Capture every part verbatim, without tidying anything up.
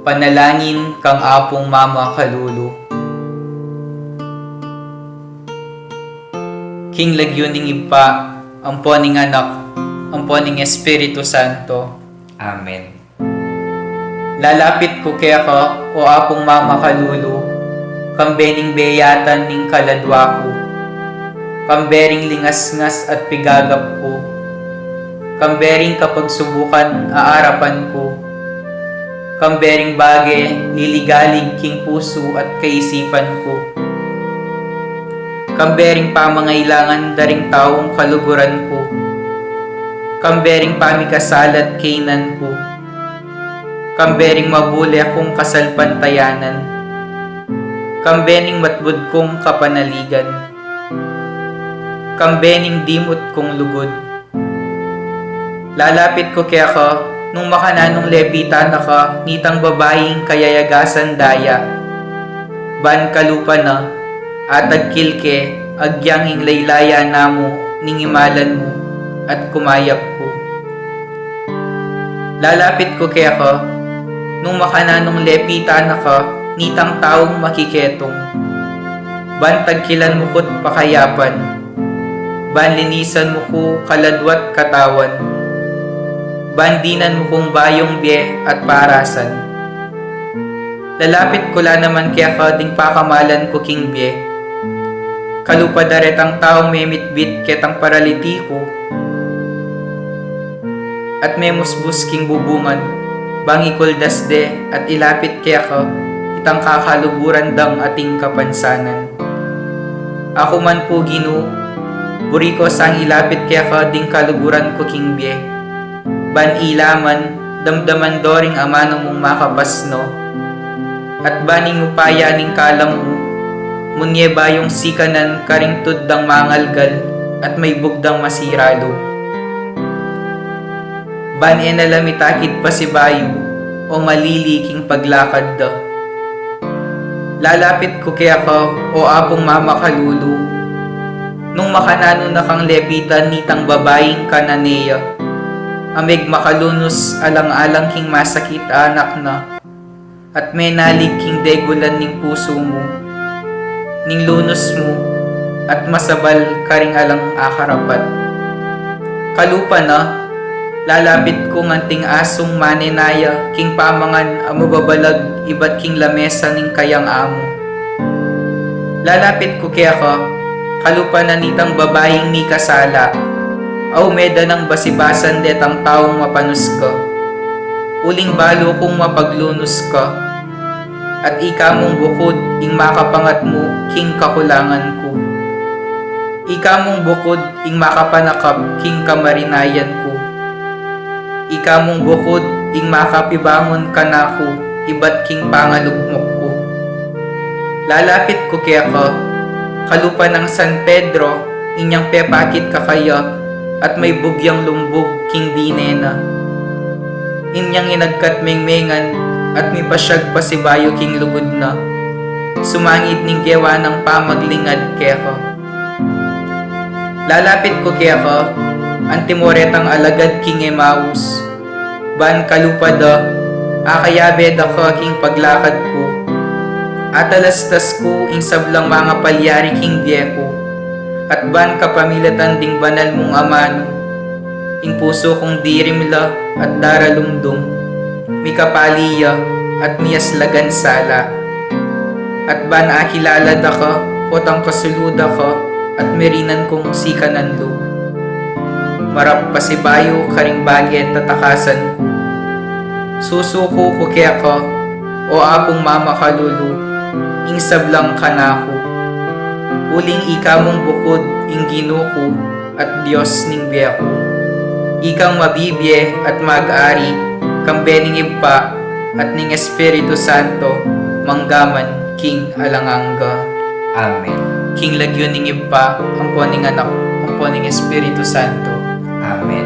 Panalangin kang Apung Mama Kalulu. King lagyu ning Ibpa, ampo ning Anak, ampo ning Espiritu Santo. Amen. Lalapit ku keka, o Apung Mama Kalulu, kambe ning beyatan ning kaladwa ku, kambe ring lingasngas at pigagap ku, kambe ring kapagsubukan a arapan ku, kambe ring bage liligalig king pusu at kaisipan ku, kambe ring pamangailangan da ring taung kaluguran ku, kambe ring pamikasala't kaynan ku, kambe ring mabule kung kasalpantayanan, kambe ning matbud kung kapanaligan, kambe ning dimut kung lugud. Lalapit ku keka, nung makananung lepitan na ka nitang babaing kayayagasan daya. Ban kalupa na, atagkil ke, agyang ing laylaya na mu, ning imalan mu, at kumayap ku. Lalapit ku keka, nung makananung lepitan na ka nitang taung makiketung. Ban tagkilan mu ku't pakayapan, ban linisan mu ku kaladwa't katawan, ban dinan mu kung bayung bie at parasan. Lalapit ku la naman keka ding pakamalan ku king bie. Kalupa da retang taung memitbit ketang paralitiku at memusbus king bubungan, bang ikuldas de at ilapit keka itang kakaluguran dang ating kapansanan. Aku man pu, Ginu, buri ku sang ilapit keka ding kaluguran ku king bie, ban ila man damdaman do ring amanu mung makapasnu, at ban ing upaya ning kalam mu, munye bayung sikanan karing tud dang mangalgal at maibug dang masira lub. Ban e na la mitakit pasibayu o malili king paglakad da. Lalapit ku keka, o Apung Mama Kalulu, nung makananu na kang lepitan nitang babaing Cananea, a megmakalunus alang-alang king masakit a anak na, at menalig king degulan ning pusu mu, ning lunus mu, at masabal karing alang akarapat. Kalupa na, lalapit ku nganting asung manenaya king pamangan a mababalag ibat king lamesa ning kayang amu. Lalapit ku keka, kalupa na nitang babaing mikasala, a ume da nang basibasan detang taung mapanus ka. Uling balu kung mapaglunus ka, at ika mung bukud ing makapangatmu king kakulangan ku. Ika mung bukud ing makapanakap king kamarinayan ku. Ika mung bukud ing makapibangun kanaku ibat king pangalugmuk ku. Lalapit ku keka, kalupa nang San Pedro, inyang pepakit kakaya at maibug yang lumbug king bine na. Inyang inagkat mengmengan at mipasyag pasibayu king lugud na, sumangid ning gewa nang pamaglingad keka. Lalapit ku keka, antimo retang alagad king Emaus, ban kalupa da, akayabe da ka king paglakad ku. Atalastas ku ing sablang mangapalyari king bie ku, at ban kapamilatan ding banal mung amanu, ing pusu kung dirimla at daralumdum, mikapali ya at miyaslagan sala. At ban akilala da ka, potang kasulu da ka, at mirinan kung sikanan lub. Marap pasibayu karing bage tatakasan ku. Susuku ku keka, o Apung Mama Kalulu, ing sablang kanaku. Uling ika mung bukud ing Ginu ku at Dios ning bie ku. Ikang mabibie at mag-ari, kambe ning Ibpa, at ning Espiritu Santo, manggaman king alang angga. Amen. King lagyu ning Ibpa, ampo ning Anak, ampo ning Espiritu Santo. Amen.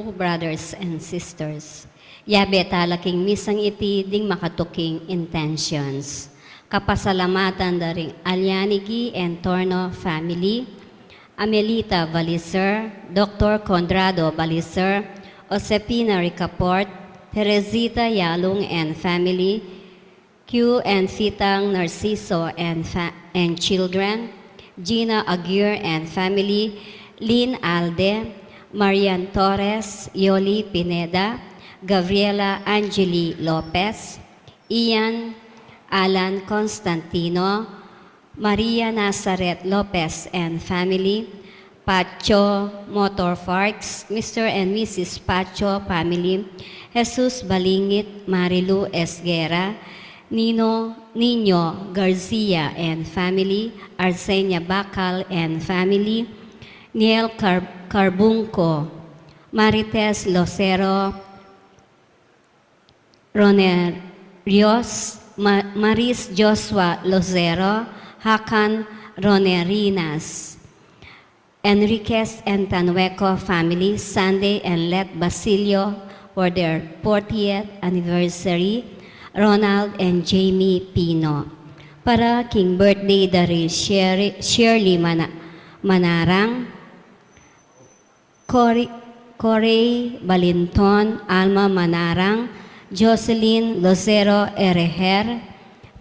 Brothers and sisters, yabe tala king misang iti ding makatuking intentions. Kapasalamatan da ring Alianigi and Torno family, Amelita Baliser, Doctor Conrado Baliser, Josefina Ricaport, Teresita Yalung and family, Q and Fitang Narciso and, fa- and children, Gina Aguirre and family, Lynn Alde, Marian Torres, Yoli Pineda, Gabriela Angeli Lopez, Ian Alan Constantino, Maria Nazareth Lopez and family, Pacho Motor Parts, Mister and Missus Pacho family, Jesus Balingit, Marilu Esguerra, Nino Nino Garcia and family, Arsenia Bacal and family, Niel Car- Carbunco, Marites Losero, Ronerios, Ma- Maris Joshua Losero, Hakan Ronerinas, Enriquez and Tanueco family, Sunday and Let Basilio for their fortieth anniversary, Ronald and Jamie Pino. Para king birthday da ri Sherry- Shirley Mana- Manarang, Corey, Corey Balinton, Alma Manarang, Jocelyn Losero Ereher,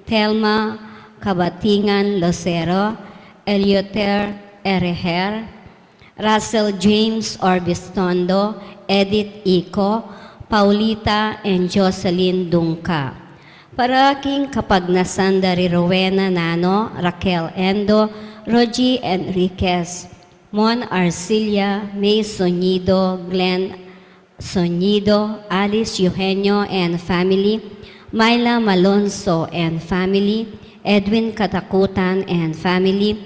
Thelma Kabatingan Losero, Elioter Ereher, Russell James Orbistondo, Edith Ico, Paulita and Jocelyn Dungca. Para king kapagnasan da ri Rowena Nano, Raquel Endo, Rogie Enriquez, Mon Arcilia, May Sonido, Glenn Sonido, Alice Eugenio and family, Myla Malonzo and family, Edwin Katakutan and family,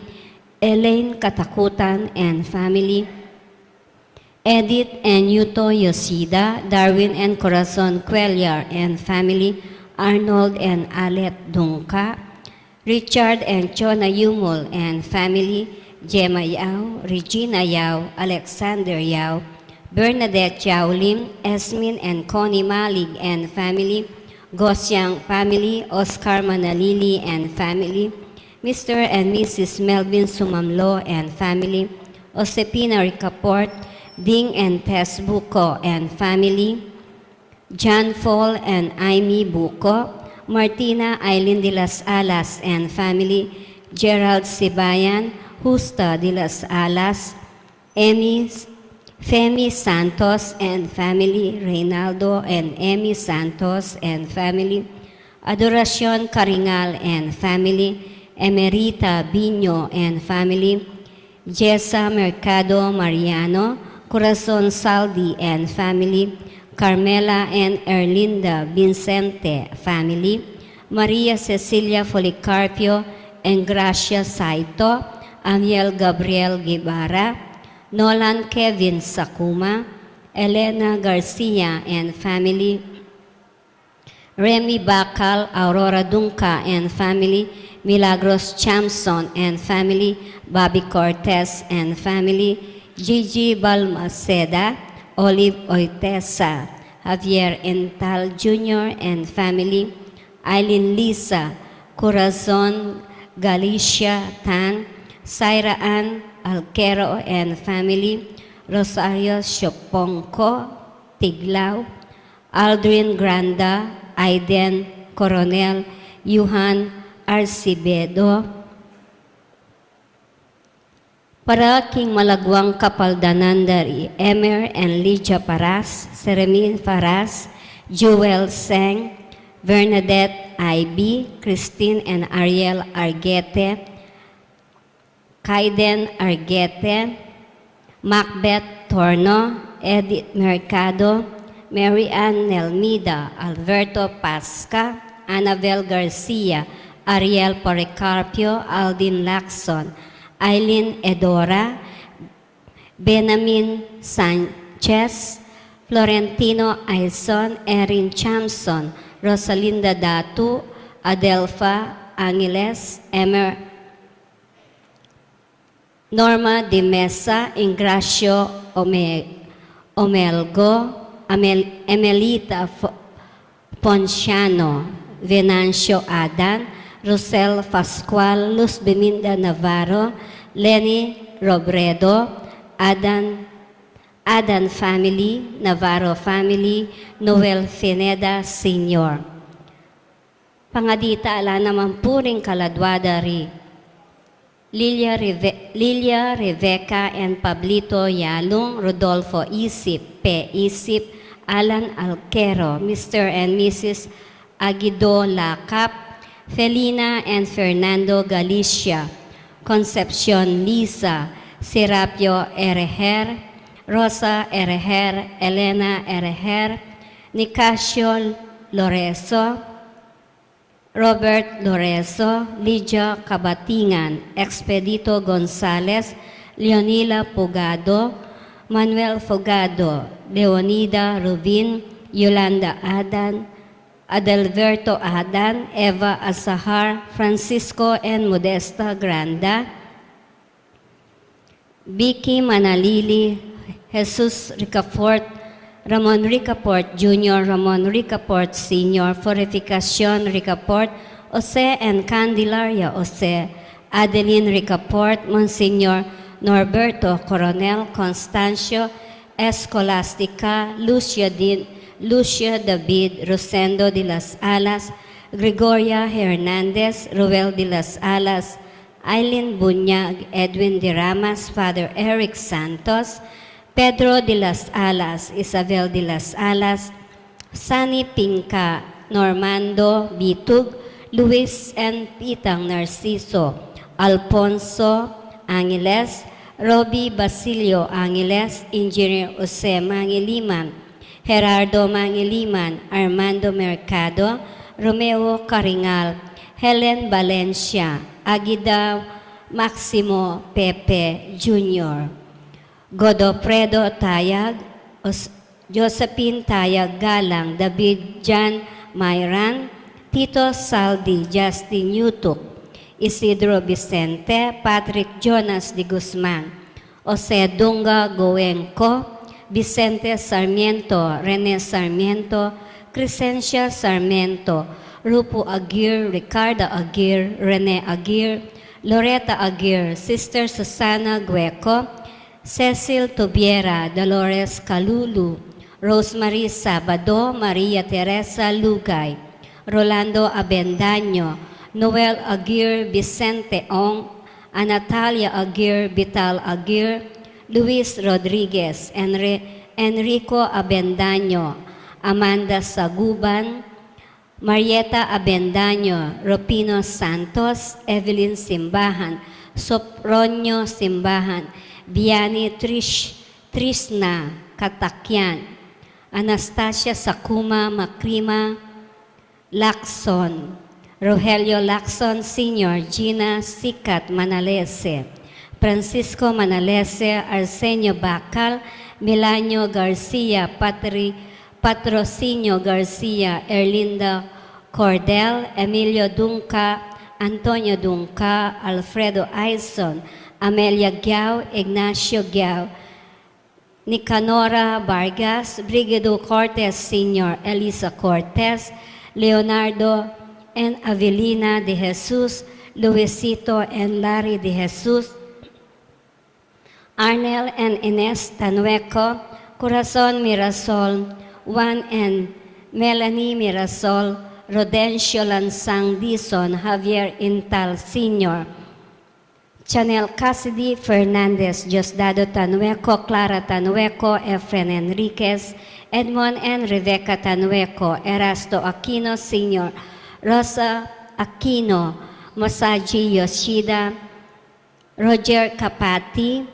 Elaine Katakutan and family, Edith and Yuto Yoshida, Darwin and Corazon Cuellar and family, Arnold and Alet Dungca, Richard and Chona Yumul and family, Gemma Yao, Regina Yao, Alexander Yao, Bernadette Yao Lim, Esmin and Connie Malig and family, Gosiang family, Oscar Manalili and family, Mister and Missus Melvin Sumamlo and family, Josefina Ricaport, Ding and Tess Buco and family, John Paul and Amy Buco, Martina Eileen de las Alas and family, Gerald Sibayan, Justa de las Alas, Amy, Femi Santos and family, Reynaldo and Amy Santos and family, Adoracion Caringal and family, Emerita Bino and family, Jessa Mercado Mariano, Corazon Saldi and family, Carmela and Erlinda Vincente family, Maria Cecilia Policarpio and Gracia Saito, Amiel Gabriel Guevara, Nolan Kevin Sakuma, Elena Garcia and family, Remy Bacal, Aurora Dungca and family, Milagros Chamson and family, Bobby Cortez and family, Gigi Balmaceda, Olive Oitesa, Javier Ental Junior and family, Eileen Lisa, Corazon Galicia Tan, Syra Ann Alquero and family, Rosario Sioponco, Tiglao, Aldrin Granda, Aiden Coronel, Yuhan Arcibedo. Para king malaguang kapaldanan da ri Emer and Lydia Paras, Seremin Paras, Jewel Seng, Bernadette Ivy, Christine and Ariel Arguete, Kaiden Arguete, Macbeth Torno, Edith Mercado, Mary Ann Nelmida, Alberto Pasca, Annabel Garcia, Ariel Policarpio, Aldin Lacson, Eileen Edora, Benamin Sanchez, Florentino Aison, Erin Chamson, Rosalinda Datu, Adelfa Angeles, Emer Norma de Mesa, Ingracio Ome- Omelgo, Amel-, Emelita Fo-, Ponciano, Venancio Adan, Rosel Pascual, Luz Beminda Navarro, Lenny Robredo, Adan, Adan family, Navarro family, Noel Pineda Senior. Pangadita ala naman pu ring kaladwa da ri Lilia Reve-, Lilia Rebecca and Pablito Yalung, Rodolfo Isip, Pe Isip, Alan Alquero, Mister and Missus Aguido Lacap, Felina and Fernando Galicia, Concepcion Lisa, Serapio Ereher, Rosa Ereher, Elena Ereher, Nicasio Lorenzo, Robert Lorenzo, Lydia Cabatingan, Expedito Gonzales, Leonila Pugado, Manuel Fogado, Leonida Rubin, Yolanda Adan, Adalberto Adan, Eva Azahar, Francisco and Modesta Granda, Vicky Manalili, Jesus Ricafort, Ramon Ricafort Junior, Ramon Ricafort Senior, Florificacion Ricafort, Jose and Candelaria Jose, Adeline Ricafort, Monsignor Norberto Coronel, Constancio Escolastica, Lucia Din, Lucia David, Rosendo de las Alas, Gregoria Hernandez, Ruel de las Alas, Aileen Bunyag, Edwin de Ramas, Father Eric Santos, Pedro de las Alas, Isabel de las Alas, Sani Pinca, Normando Bitug, Luis and Pitang Narciso, Alfonso Angeles, Robbie Basilio Angeles, Engineer Jose Mangiliman, Gerardo Mangiliman, Armando Mercado, Romeo Caringal, Helen Valencia, Aguida Maximo Pepe Junior, Godofredo Tayag, Os-, Josephine Tayag Galang, David Jan Mayran, Tito Saldi, Justin Yutuk, Isidro Vicente, Patrick Jonas de Guzman, Jose Dunga Goenco, Vicente Sarmiento, Rene Sarmiento, Crescencia Sarmiento, Rupo Aguirre, Ricardo Aguirre, Rene Aguirre, Loretta Aguirre, Sister Susana Gueco, Cecil Tubiera, Dolores Calulu, Rosemary Sabado, Maria Teresa Lugay, Rolando Abendaño, Noel Aguirre, Vicente Ong, Anatalia Aguirre, Vital Aguirre, Luis Rodriguez, Enri-, Enrico Abendaño, Amanda Saguban, Marieta Abendaño, Rufino Santos, Evelyn Simbahan, Sopronio Simbahan, Vianney Trish-, Trisna Katakian, Anastasia Sakuma Macrima, Lacson, Rogelio Lacson Senior, Gina Sikat Manalese, Francisco Manalese, Arsenio Bacal, Milanio Garcia, Patri-, Patrocinio Garcia, Erlinda Cordel, Emilio Dunca, Antonio Dunca, Alfredo Aison, Amelia Giao, Ignacio Giao, Nicanora Vargas, Brigido Cortes Senior, Elisa Cortes, Leonardo and Avelina de Jesus, Luisito and Larry de Jesus, Arnel and Ines Tanueco, Corazon Mirasol, Juan and Melanie Mirasol, Rodencio Lansang Dizon, Javier Intal Senior, Chanel Cassidy Fernandez, Diosdado Tanueco, Clara Tanueco, Efren Enriquez, Edmond and Rebecca Tanueco, Erasto Aquino Senior, Rosa Aquino, Masaji Yoshida, Roger Capati,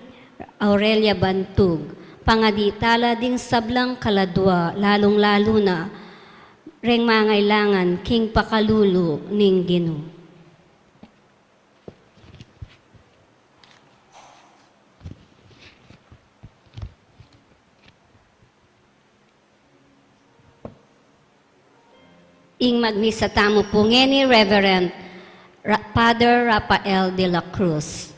Aurelia Bantug. Pangadi tala ding sablang kaladwa, lalung-lalu na reng mangailangan king pakalulu ning Ginu. Ing magmisa tamu pu ngeni, Reverend Ra-, Father Rafael de la Cruz.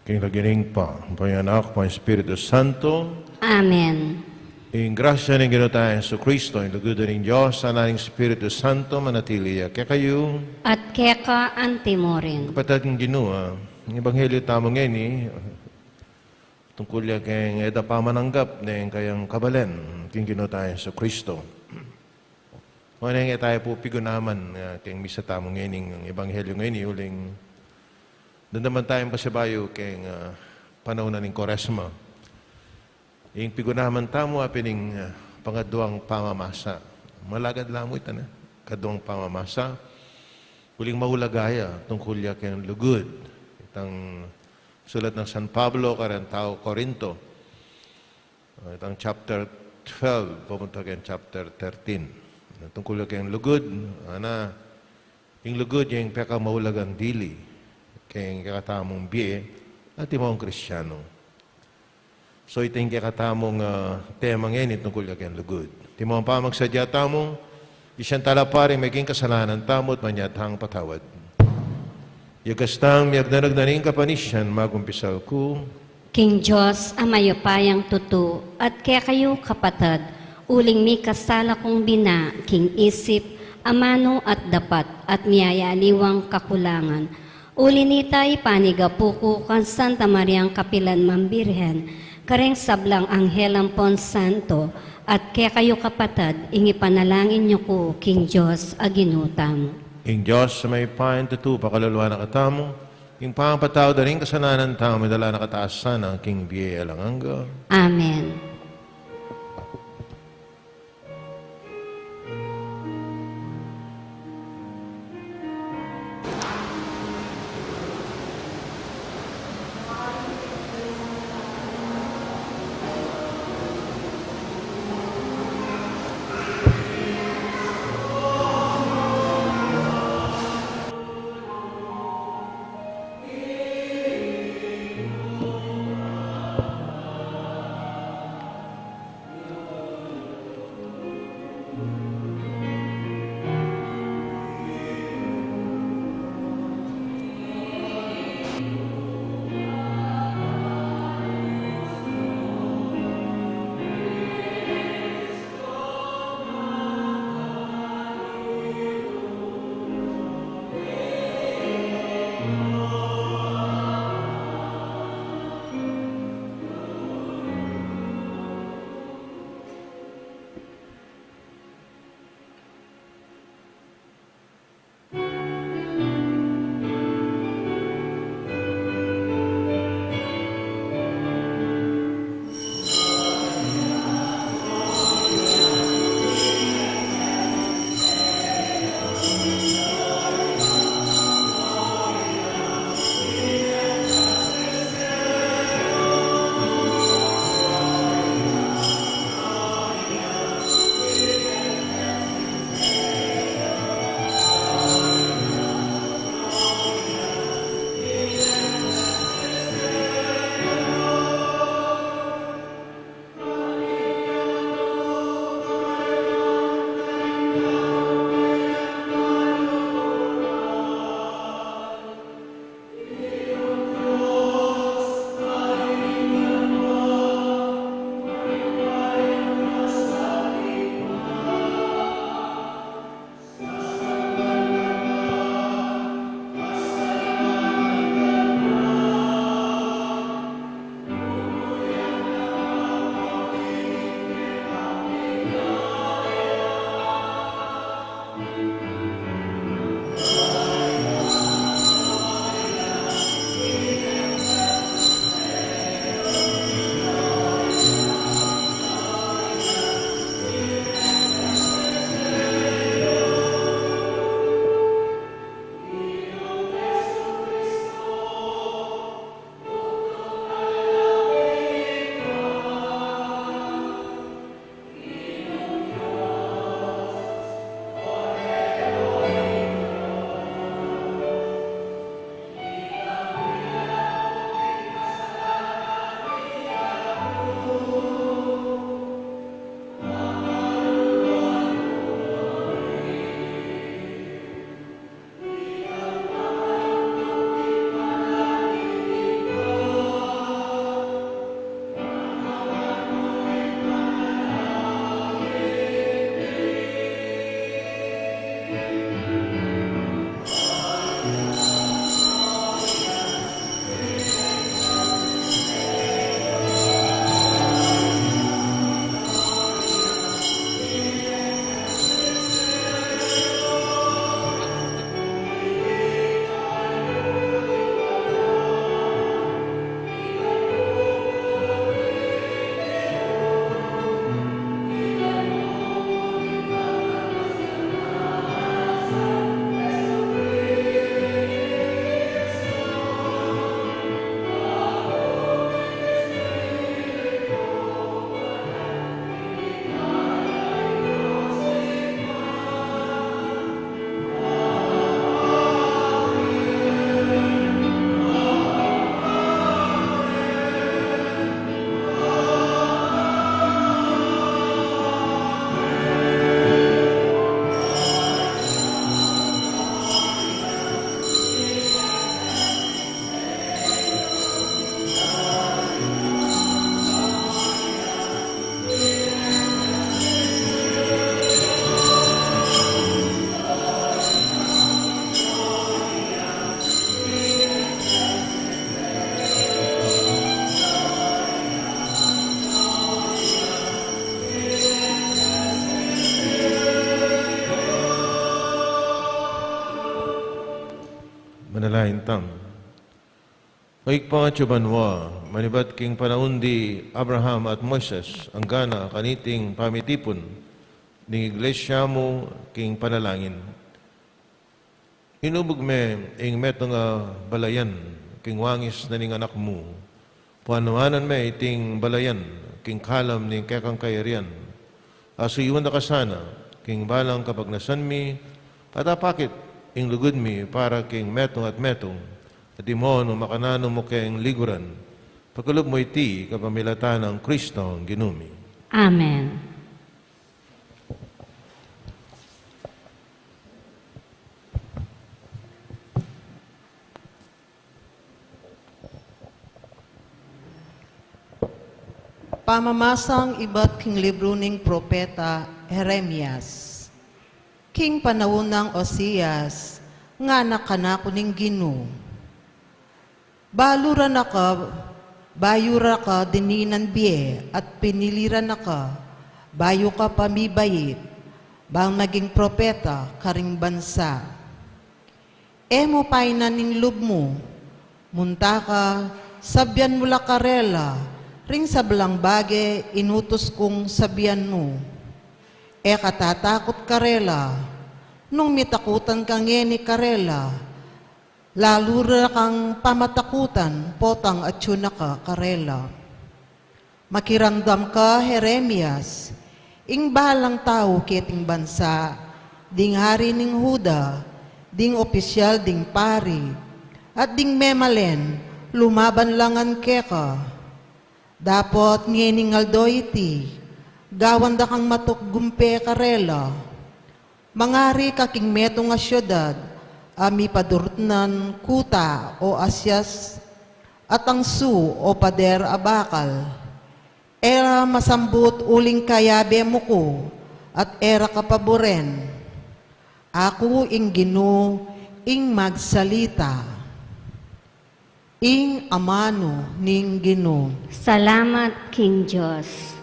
King lagyu ning Ibpa, ning Anak, ning Espiritu Santo. Amen. Ing grasya ning Ginu tang Jesucristo, ing lugud ning Dios, sana ning Espiritu Santo, manatili ya kekayu. At keka anti mu rin. Kapatad king Ginu, ah, ing ebanghelyo tamu ngeni, tungkul ya keng e da pamananggap deng kayang kabalen king Ginu tang Jesucristo. Nune e tamu pu pigunaman, ah, keng misa tamu ngening ebanghelyo ngeni uling damdaman tayang pasibayu keng, ah, panaun na ning Kuaresma. Ing pigunaman tamu apin ing, ah, pangadwang pamamasa. Malagad la mu ita, ne? Kadwang pamamasa. Uling maulaga ya tungkul ya keng lugud. Itang sulat nang San Pablo kareng tau Corinto. Ah, itang chapter twelve, papunta keng chapter thirteen. Tungkul ya keng lugud, ana, ing lugud ya ing pekamaulagang dili keng kekatamung bie, antimong Kristiano. So, ita ing kekatamung, ah, tema ngeni tungkul ya keng lugud. Antimong pamagsadya tamu, ing Santa Misa, maging kasalanan tamu at manyad tang patawad. Yagas tang miyagdanag na ning kapanisian, magumpisal ku. King Dios a mayupayang tutu, at kekayu kapatad, uling mikasala kung bina, king isip, amanu at dapat, at miyayaliwang kakulangan. Uli nita ipanigapu ku kang Santa Mariang kapilan man Birhen, kareng sablang anghel ampon santo, at kekayu kapatad, ing ipanalangin yu ku king Dios a Ginu tamu. Ing Dios a mayupayang tutu, pakalulwan na katamu, ing pamapatawad da ring kasalanan tamu, idala na katamu sana king bie alang angga. Amen. Manalangin tamu. O Ibpa, atsu ka banua, manibat king panaun di Abraham at Moises, angga na kaniting pamitipun ning iglesia mu king panalangin. Inubug me ing metung a balayan king wangis na ning Anak mu. Puanuanan me iting balayan king kalam ning kekang kayarian. Asuyuan da ka sana king balang kapagnasan mi, at apakit ing lugud mi para king metung at metung, at imo nung makananu mu keng liguran. Pakalub mu iti kapamilatan nang Kristong Ginu mi. Amen. Pamamasang ibat king libru ning propeta Jeremias. King panaun nang Osias, ngana kanaku ning Ginu: Balu ra na ka, bayu ra ka dininan bie at pinili ra na ka, bayu ka pa mibait, bang maging propeta karing bansa. E mu painan ing lub mu, munta ka, sabian mu la karela ring sablang bage inutus kung sabian mu. E ka tatakut karela, nung mitakutan ka ngeni karela, lalu ra kang pamatakutan potang atsu na ka karela. Makiramdam ka, Jeremias, ing balang tau keting bansa, ding ari ning Juda, ding opisyal ding pari, at ding memalen, lumaban la ngan keka. Dapot ngening aldo iti, gawan da kang matagumpe karela. Mangari ka king metung a siudad a mipadurutnan kuta o asyas, at angsu o pader a bakal. E ra masambut uling kayabe mu ku, at e ra ka paburen. Aku ing Ginu ing magsalita. Ing amanu ning Ginu. Salamat king Dios.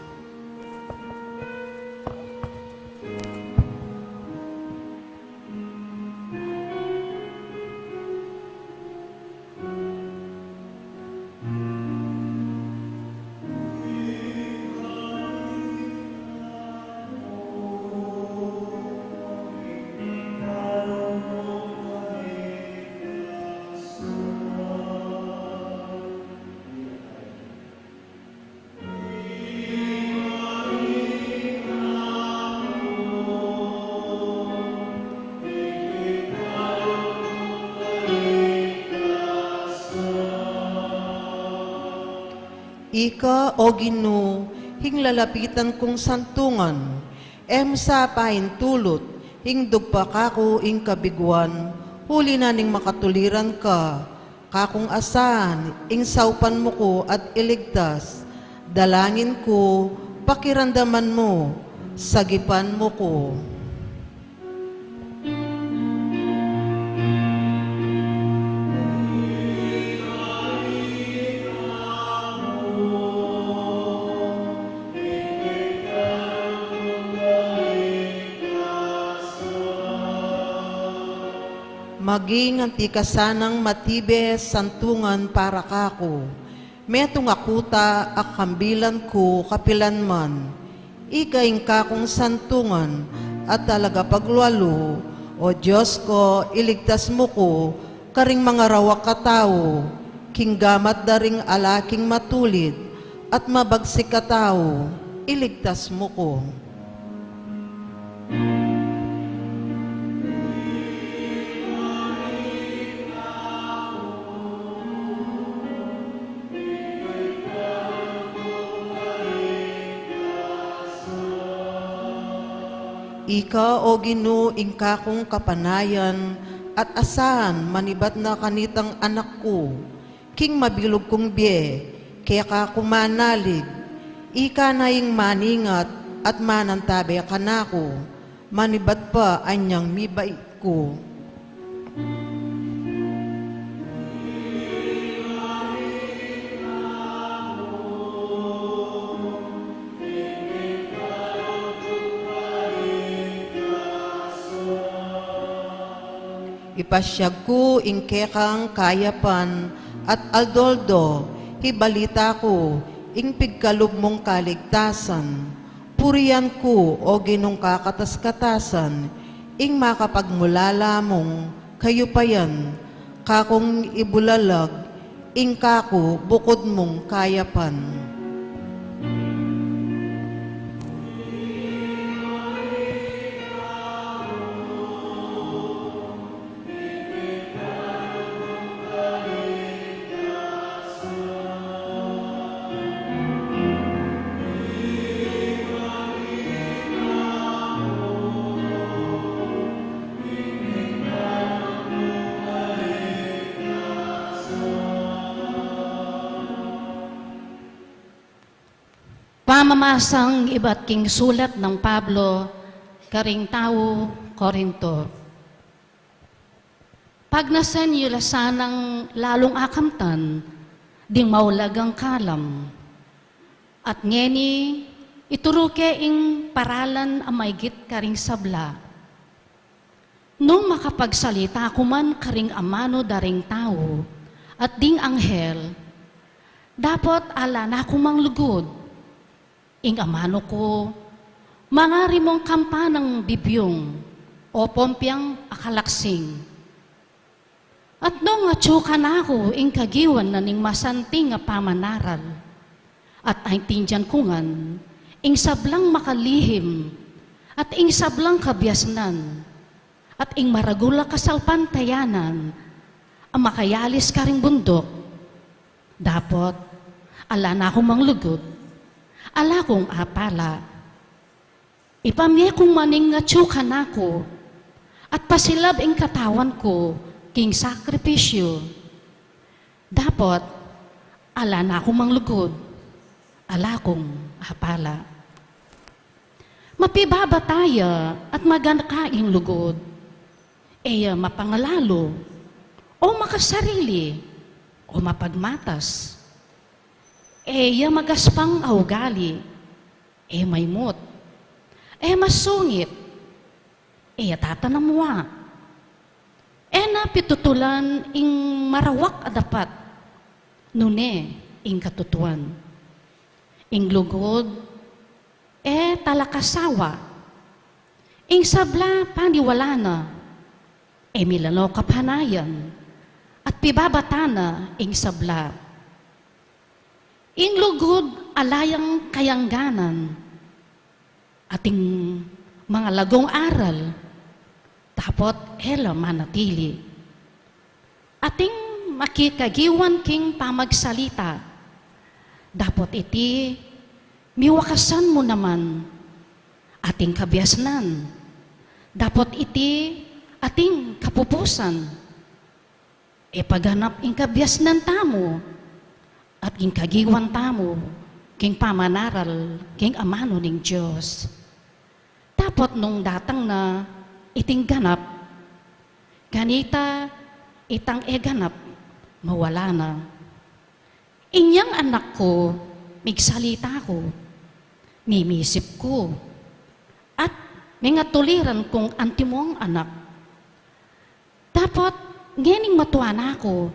Ika, o Ginu, ing lalapitan kung santungan, e mu sa paintulut ing dugpa kaku ing kabiguan, uli na ning makatuliran ka kakung asahan, ing saupan mu ku at iligtas. Dalangin ku, pakiramdaman mu, sagipan mu ku. Maging anti ka sanang matibe santungan para kaku. Metung a kuta a kambilan ku kapilan man. Ika ing kakung santungan at talaga paglualu, o Dios ko, iligtas mu ku karing mangarawak a tau, king gamat da ring ala king matulid at mabagsik a tau, iligtas mu ku. Ika, o Ginu, ing kakung kapanayan at asahan manibat na kanitang anak ku. King mabilug kung bie, keka ku manalig, ika na ing maningat at manantabe kanaku, manibat pa anyang mibait ku. Ipasyag ku ing kekang kayapan at aldo-aldo, ibalita ku ing pigkalub mung kaligtasan. Purian ku, o Ginung kakatas-katasan, ing makapagmulala mung kayupayan, kakung ibulalag ing kaku bukud mung kayapan. Pamamasang ibat king sulat nang Pablo karing tau Corinto. Pagnasan yu la sanang lalung akamtan ding maulagang kalam. At ngeni, ituru ke ing paralan a maigit karing sabla. Nung makapagsalita ku man karing amanu da ring tau at ding anghel, dapot ala na ku mang lugud. Ing amanu ku, mangari mung kampanang bibyung o pompiang akalaksing. At nung atyu kanaku ing kagiwan na ning masanting a pamanaral, at aintindian ku ngan ing sablang makalihim, at ing sablang kabiasnan, at ing maragul a kasalpantayanan a makayalis karing bunduk, dapot ala na ku mang lugud, ala kung apala. Ipamie kung maning atyu kanaku, at pasilab ing katawan ku king sakripisyu. Dapot ala na ku mang lugud, ala kung apala. Mapibabata ya at magana ka ing lugud. E ya mapangalalu, o makasarili, o mapagmatas. E ya magaspang a ugali, e maimut, e masungit, e ya tatanamua, e na pitutulan ing marawak a dapat, nune ing katutuan. Ing lugud, e talakasawa. Ing sabla paniwala na, e milano kapanayan, at pibabata na ing sabla. Ing lugud ala yang kayangganan, ating mangalagong aral, dapot e la manatili. Ating makikagiwan king pamagsalita, dapot iti miwakasan mu naman, ating kabiasnan, dapot iti ating kapupusan. E paganap ing kabiasnan tamu at ing kagiwan tamu king pamanaral king amanu ning Dios. Dapot nung datang na iting ganap, kanita itang e ganap mawala na. Inyang anak ku, migsalita ku, mimisip ku, at mingatuliran kung antimong anak. Dapot ngening matua na ku,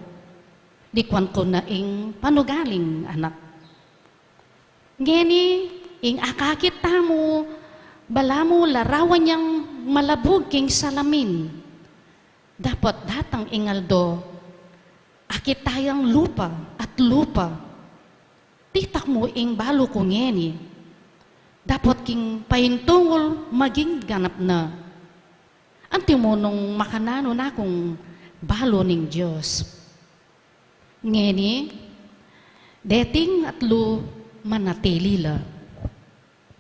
dikwan ku na ing panugaling anak. Ngeni ing akakit tamu, balamu larawan yang malabug king salamin. Dapot datang ing aldo, akit tayang lupa at lupa. Titak mu ing balu ku ngeni, dapot king paintungul maging ganap na. Antimu nung makananu na kung balu ning Dios. Ngeni, deting atlu manatili la,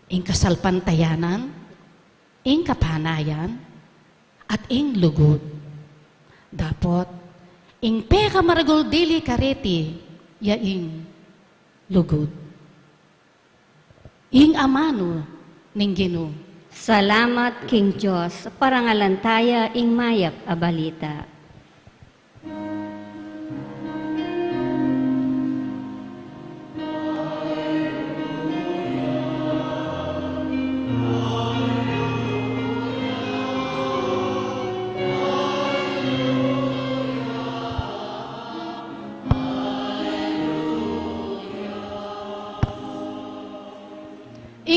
ing kasalpantayanan, ing kapanayan, at ing lugud. Dapot ing pekamaragul dili kareti ya ing lugud. Ing amanu ning Ginu. Salamat king Dios. Parangalan taya ing mayap a balita.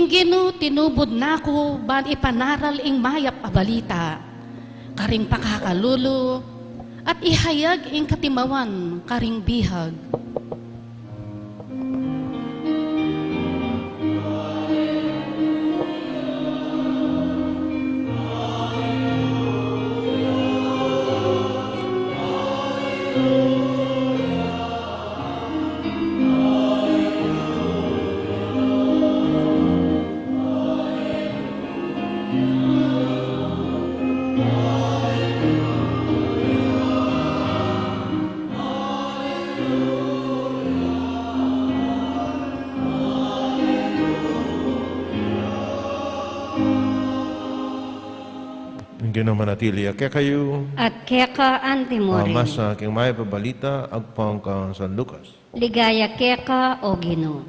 Ginu, tinubud na ku ban ipanaral ing mayap a balita karing pakakalulu, at ihayag ing katimawan karing bihag. Ing Ginu manatili ya kekayu. At keka antimurin. Pamasa king mayap a balita agpang kang San Lucas. Ligaya keka, O Ginu.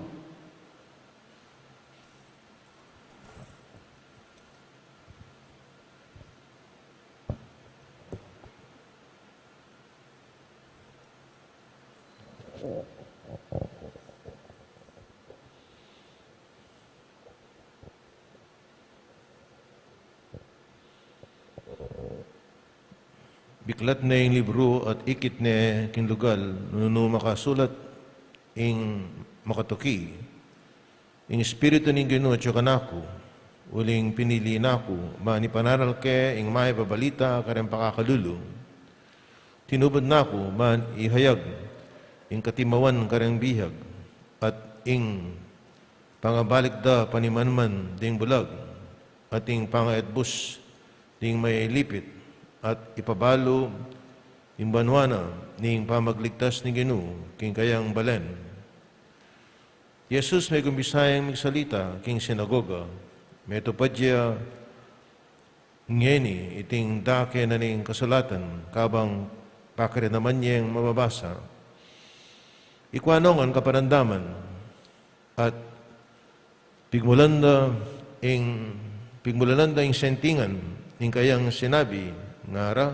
Biklat ne ing libru at ikit ne king lugal nung nu makasulat ing makatuki. Ing Espiritu ning Ginu atyu kanaku, uling pinili na ku ban ipanaral ke ing mayap a balita kareng pakakalulu. Tinubud na ku ban ihayag ing katimawan kareng bihag, at ing pangabalik da panimanman ding bulag, at ing pangaetbus ding mayayalipit, at ipabalu ing banua na ning pamagligtas ning Ginu king kayang balen. Jesus megumpisa yang migsalita king sinagoga, metupad ya ngeni iting dake na ning kasulatan, kabang pakiramdaman yeng mababasa, ikua no ngan kaparamdaman, at pigmulan da ing, pigmulanan da ing sentingan ning kayang sinabi, ngara,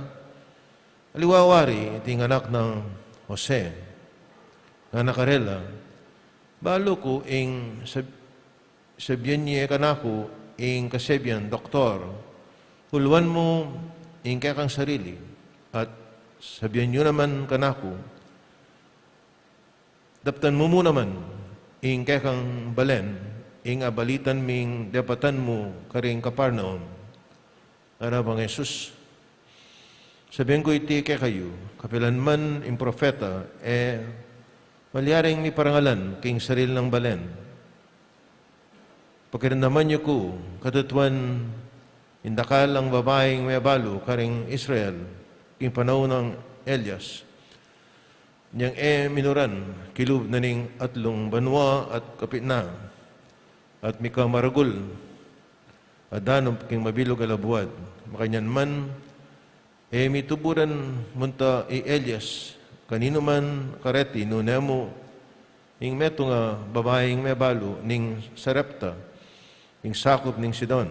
Aliwa wari iting anak nang Jose, ngana karela, balu ku ing sab-, sabian ye kanaku ing kasabian, Doktor, uluan mu ing kekang sarili, at sabian yu naman kanaku, daptan mu mu naman ing kekang balen, ing abalitan ming dapatan mu karing Capernaum. Ngana bang Jesus, sabian ku iti kekayu, kapilan man ing propeta, e malyaring miparangalan king sarili nang balen. Pakiramdaman yu ku, katutuan, ing dakal a babaing mebalu karing Israel king panaun nang Elias, inyang e minuran kilub na ning atlung banua at kapitnan, at mika maragul a danup king mabilug a labuad. Makanyan man, e mituburan munta i Elias kaninuman kareti nune mu ing metung a babaing mebalu ning Sarepta, ing sakup ning Sidon.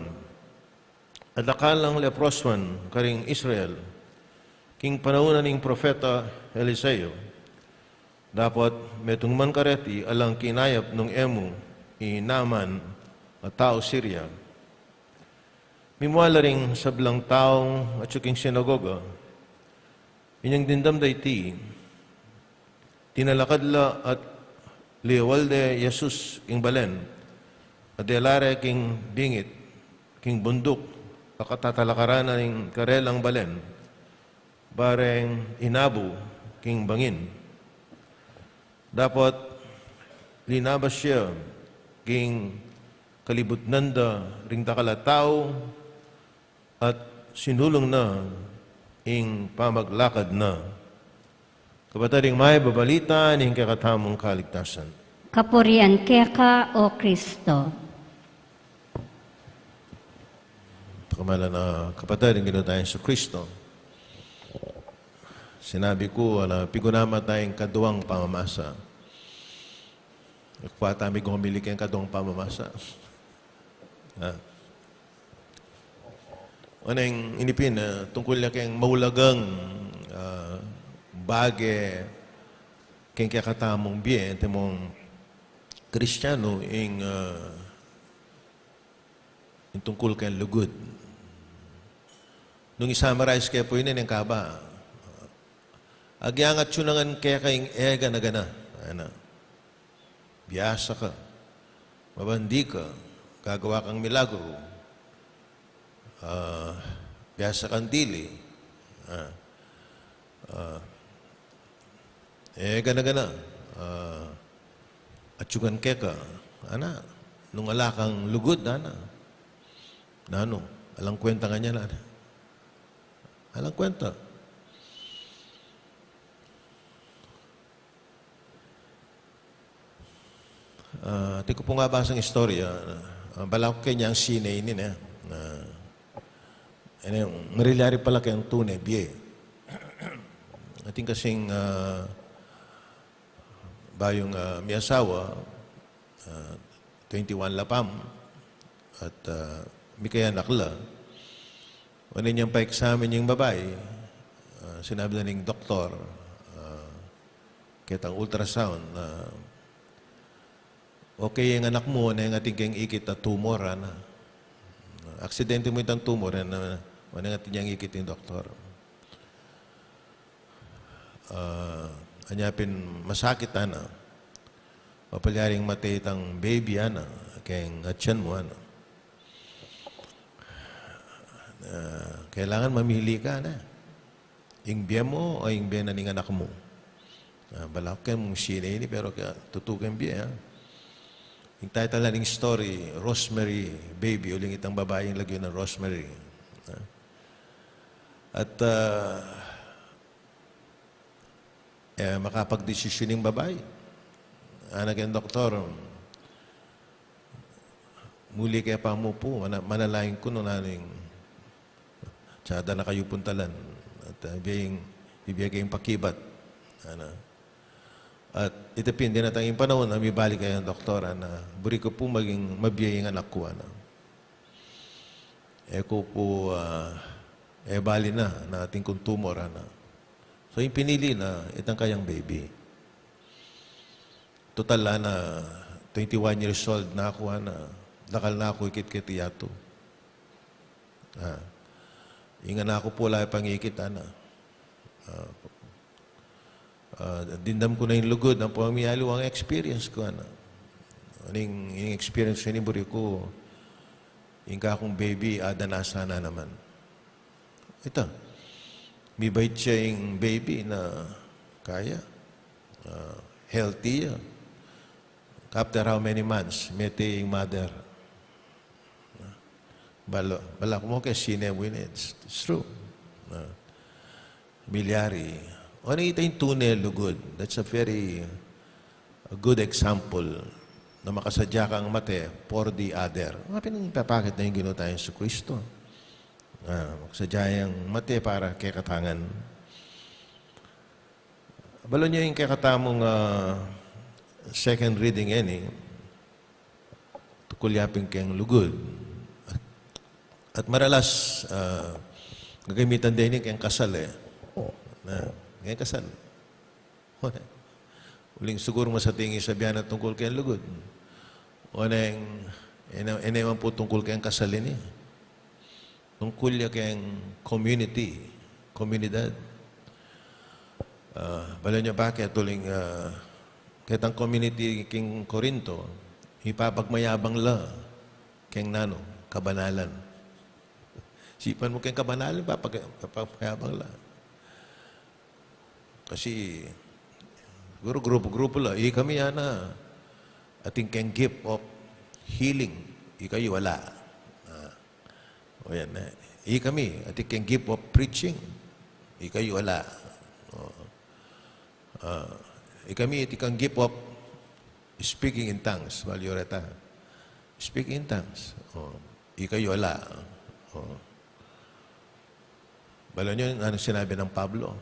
At dakal a leprosuan karing Israel king panaun na ning propeta Eliseo. Dapot metung man kareti alang kinayap nung e mu i Naaman a tau Siria. Mimua la ring sablang tau atyu king sinagoga. Inyang dimdam da iti, tinalakad la at liyawal de Jesus king balen, at dela re king bingit, king bunduk a katatalakaran na ning karelang balen, bareng inabu king bangin. Dapot linabas ya king kalibutnan da ring dakal a tau, at sinulung na ing pamaglakad na. Kapatad, ing mayap a balita ning kekatamung kaligtasan. Kapurian keka, O Kristo. Pagkamala na kapatad, ing Ginu tang Jesucristo. Sinabi ku, ala, piguna mata ing kaduang pamamasa. Aku pa ata migumili keng kaduang pamamasa. Ah. Oneng ini pin, ah, tungkul ya keng maulagang, ah, bage keng kekatamung bie, antimong Kristianu, ing, ah, Ing tungkul keng lugud. Nung i-summarize ke pu ini neng kaba, agyang atyu na ngan keka ing e gana-gana, ana. Biasa ka, mabandi ka, gagawa kang milagru, ah, biasa kang dili, ah, ah, e gana-gana, ah, atyu ngan keka, ana, nung ala kang lugud, ana. Nanu, alang kwenta ngan ya, ana. Alang kwenta. Ah, atin ku pung abasang istorya, ah, bala ku keng sine ini, ne. Ah, ini, marilyari pala keng tune, bie. Atin kasing, ah, bayung, ah, miasawa, ah, twenty-one lapam, at, ah, mikayanak la. Wane inyang pa-examine ing babai, ah, sinabi na ning doktor, ah, ketang ultrasound, ah, "Okay ing anak mu, wane ing atin keng ikit a tumor," ana. "Aksidente mu itang tumor," ana, wane ing atin yang ikit ning doktor. Ah, anya pin masakit, ana. Papalyaring mate itang baby, ana, keng atyan mu, ana. Ah, kailangan mamili ka, ana. Ing bie mu o ing bie na ning anak mu? Ah, bala ku keng sine ini, pero kaya tutu keng bie, ha? Ing title na ning story, Rosemary Baby, uling itang babai ing lagyu na Rosemary. Ah. At, ah, e makapagdesisyun ing babai. Ana keng doktor, "Muli ke pa mu pu, mana-, manalangin ku nung nanu ing, tsada na kayu pung talan. At, ah, ibie ing, ibie ke ing pakibat." Ana. At ita pin, dinatang ing panaun a mibalik kaya ing doktor, ana, "Buri ku pu maging mabie ing anak ku," ana. "E ku pu, ah, e bali na, na atin kung tumor," ana. So, ing pinili na, itang kayang baby. Total, ana, twenty-one years old na ku, ana, dakal na ku ikit keti yatu. Ah, ing anak ku pu ala pang ikit, ana. Ah, ah, dimdam ku na ing lugud, ampo ing mialiwang experience ku, ana. Ing, ing experience ini, buri ku, ing kakung baby, adan na sana naman. Ita, mibait ya ing baby na kaya, ah, healthy ya. After how many months, mete ing mother. Bala, bala ku mu keng sine ini, it's, it's true. Ah, milyari. O, ita ing tune lugud. That's a very, a good example na makasadya kang mate for the other. Nya pin ing pepakit na ning Ginu tang Jesucristo. Ah, makasadya yang mate para kekatang ngan. Balu yu ing kekatamung, ah, second reading ini, tungkul ya pin keng lugud. At maralas, ah, gagamitan de ini keng kasal, e. Na, keng kasal. Uling siguru masating ing sabian na tungkul keng lugud. O neng, e na, e na man pu tungkul keng kasal ini. Tungkul ya keng community, komunidad. Ah, balu yu bakit? Uling, ah, ketang community keng Corinto, ipapagmayabang la keng nanu, kabanalan. Sipan mu keng kabanalan, papag-, papagmayabang la. Kasi, siguru grupu-grupu la, ikami, ana, atin keng gift of healing, ikayu ala. Ah, o yan, e. Ikami, atin keng gift of preaching, ikayu ala. O. Ah, ikami, atin keng gift of speaking in tongues, balu yu reta. Speaking in tongues. O. Ikayu ala. O. Balu yu, nanu sinabi nang Pablo?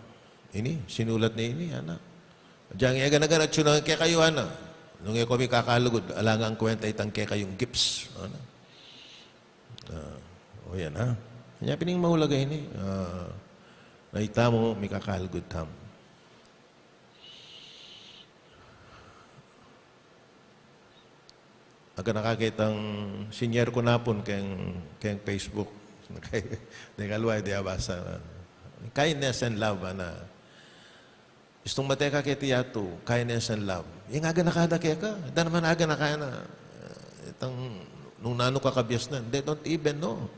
Ini, sinulat na ini, ana. Agyang e gana-gana atyu na ngan kekayu, ana. Nung e ku mikakalugud, alang kwenta itang kekayung gifts, ana. Ah, o yan, ha? Nya pin ing maulaga ini, ah, na itamu mikakalugud tamu. Aganaka ke itang sinyer ku napun keng, keng Facebook. Keng, keng alway di abasa. Kindness and love, ana. Istung mate ka keti yatu, kindness and love. Ing aganaka da keka, da naman aganaka na. Itang nung nanu ka kabiasnan, they don't even know.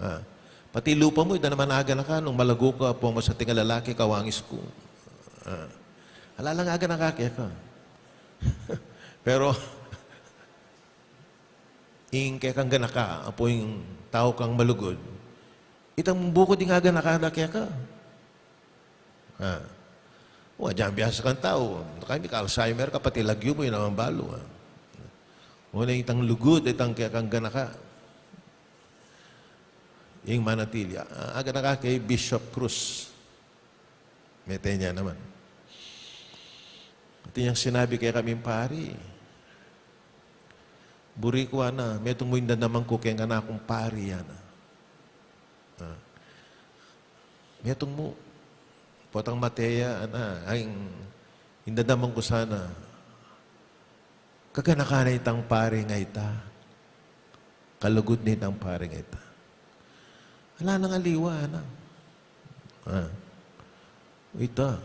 Ah. Pati lupa mu, da naman aganaka, nung malagu ka, pung masating a lalaki, kawangis ku. Ah. Ala lang aganaka keka. Pero, ing kekang ganaka, apo ing tau kang malugud, itang bukod ing aganaka da keka. Ah. Wa, dyan biasa kang tau. Kaya mika-Alzheimer ka, pati lagyu mu, yun naman balu, ah. Nune itang lugud, itang kekang ganaka. Ing manatili. Ah, aganaka kay Bishop Cruz. Mete nya naman. Atin yang sinabi kekaming pari, "Buri ku, ana, metung mu ing danaman ku keng kanakung pari, ana." Ah. Metung mu. Potang mate ya, ana, ing, ing danaman ku sana, kaganakan na itang pari a ita. Kalugud na itang pari a ita. Ala nang aliwa, ana. Ah. Ita,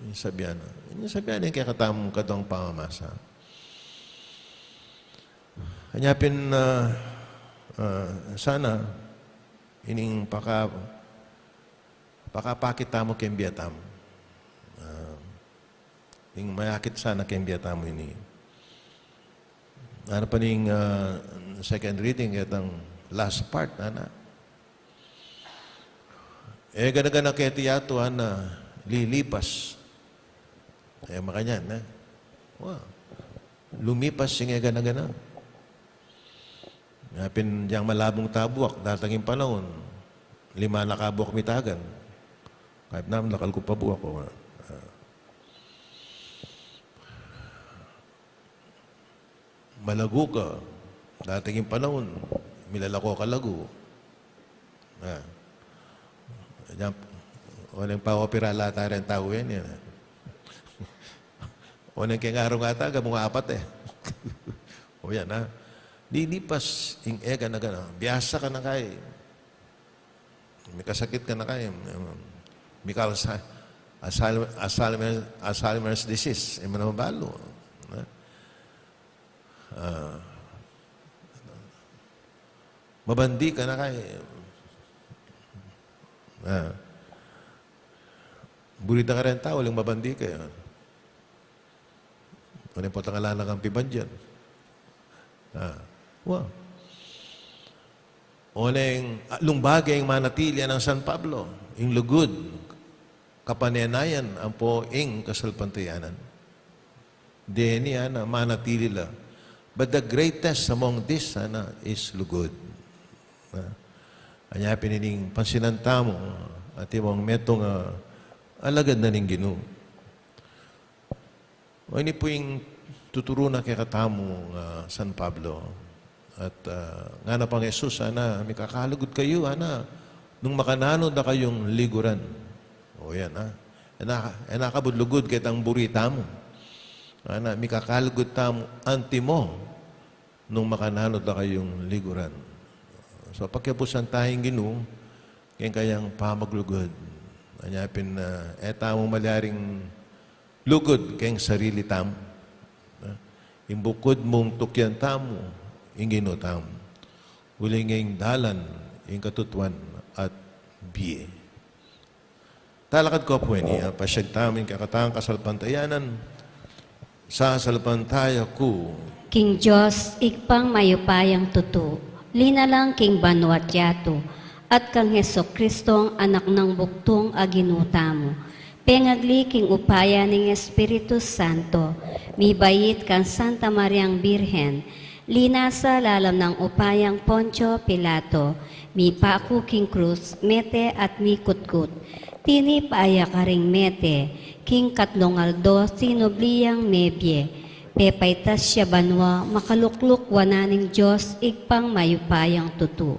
ing sabian na. Ing sabian na ing kekatamung kaduang pamamasa. Anya pin, ah, ah, sana, ining paka-, pakapakit tamu keng bie tamu. Ah, ing mayakit sana keng bie tamu ini. Ana pa ning, ah, second reading, ketang last part, ana. E gana-gana keti yatu, ana, lilipas. E, makanyan, e. Wa. Lumipas ing e gana-gana. Nya pin dyang malabung tabuak, datang ing panaun, lima na kabuak mitagan. Kahit naman lakal ku pa buak, o, ah. Malagu ka, datang ing panaun, milalako ka lagu. Ah. Yan, o neng pa-opera la ata reng tau yan, yan. O neng keng arung ata, gabung apat e. O yan, ha. Lilipas ing e gana-gana. Biasa ka na kay. Mikasakit ka na kay. Mika-Alzheimer, Alzheimer, Alzheimer's disease. E mu na mabalu. Ha? Ah, mabandi ka na kay. Ah. Buri da ka reng tau, uling mabandi ka. Oneng potang ala na kang pibandian. Ah. Wa. Oneng, ah, lumbaga ing manatili nang San Pablo, ing lugud, kapanenayan, ampo ing kasalpantayanan. Deni, ana, manatili la. But the greatest among this, ana, is lugud. Ah. Anya pin ining pansinan tamu, atin mung metung a alagad na ning Ginu. O, ini pu ing tuturu na kekatamu, ah, San Pablo. At, ah, ngana pang Jesus, ana, mikakalugud kayu, ana, nung makananu da kayung liguran. O, yan, ah. E na, e na kabud lugud ketang buri tamu. Ana, mikakalugud tamu antimo nung makananu da kayung liguran. So, pakiabusan taya ing Ginu keng kayang pamaglugud. Anya pin, ah, e tamu malyaring lugud keng sarili tamu. Ah, ing bukud mung tukyan tamu ing Ginu tamu. Uling ing dalan, ing katutuan at bie. Talakad ku pu ini, ah, pasyag tamu ing kekatang kasalpantayanan. Sasalpantaya ku king Dios, Ibpang mayupayang tutu, linalang king banua't yatu, at kang Jesucristong Anak nang bugtung a Ginu tamu, pengagli king upaya ning Espiritu Santo, mibait kang Santa Mariang Birhen, linasa lalam nang upayang Poncio Pilato, mipaku king krus, mete at mikutkut. Tinipa ya karing mete, king katlung aldo sinubli yang mebie. Pepaitas ya banua, makalukluk wanan ning Dios Ibpang mayupayang tutu.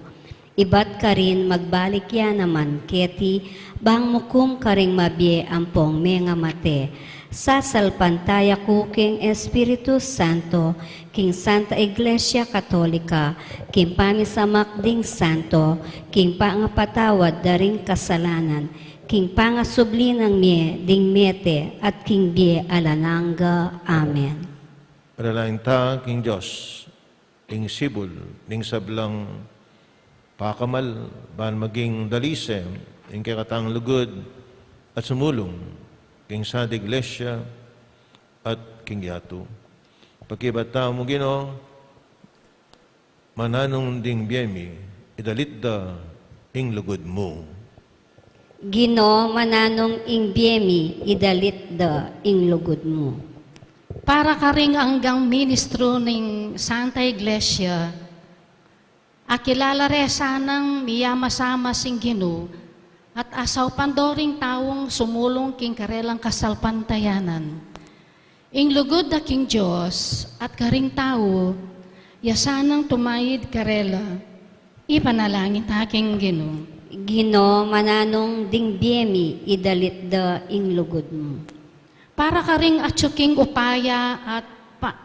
Ibat karin magbalik ya naman keti, bang mukum karing mabie ampong mengamate. Sasalpantaya ku king Espiritu Santo, king Santa Iglesia Katolika, king pamisamak ding santo, king pangapatawad da ring kasalanan, king pangasubli nang mie ding mete, at king bie alang angga. Amen. Panalangin ta king Dios. Ing sibul ning sablang pakamal, ban maging dalise ing kekatang lugud at sumulung king Santa Iglesia at king yatu. Pakibat tamu, Ginu, mananung ding bie mi, idalit da ing lugud mu. Ginu, mananung ing bie mi, idalit da ing lugud mu. Para karing anggang ministro ning Santa Iglesia, akilala re sanang miyamasamas ing Ginu, at asaupan do ring taung sumulung king karelang kasalpantayanan. Ing lugud da king Dios at karing tau, ya sanang tumayid karela. Ipanalangin ta king Ginu. Ginu, mananung ding bie mi, idalit da ing lugud mu. Para karing atyu king upaya at pa-,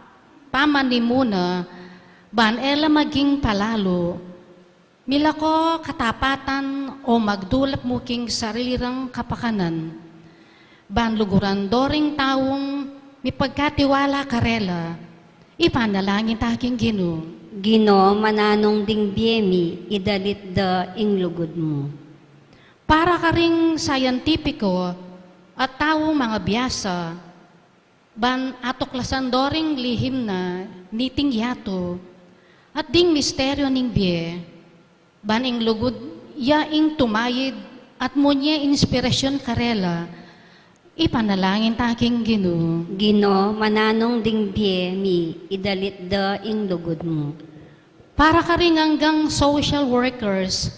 pamanimuna, ban e la maging palalu, milako katapatan o magdulap mu king sarili rang kapakanan. Ban luguran do ring taung mipagkatiwala karela. Ipanalangin ta king Ginu. Ginu, mananung ding bie mi, idalit da ing lugud mu. Para karing scientifico at taung mangabiasa, ban atuklasan do ring lihim na niting yatu, at ding misteryo ning bie, ban ing lugud ya ing tumayid at munye inspirasyun karela. Ipanalangin ta king Ginu. Ginu, mananung ding bie mi, idalit da ing lugud mu. Para karing anggang social workers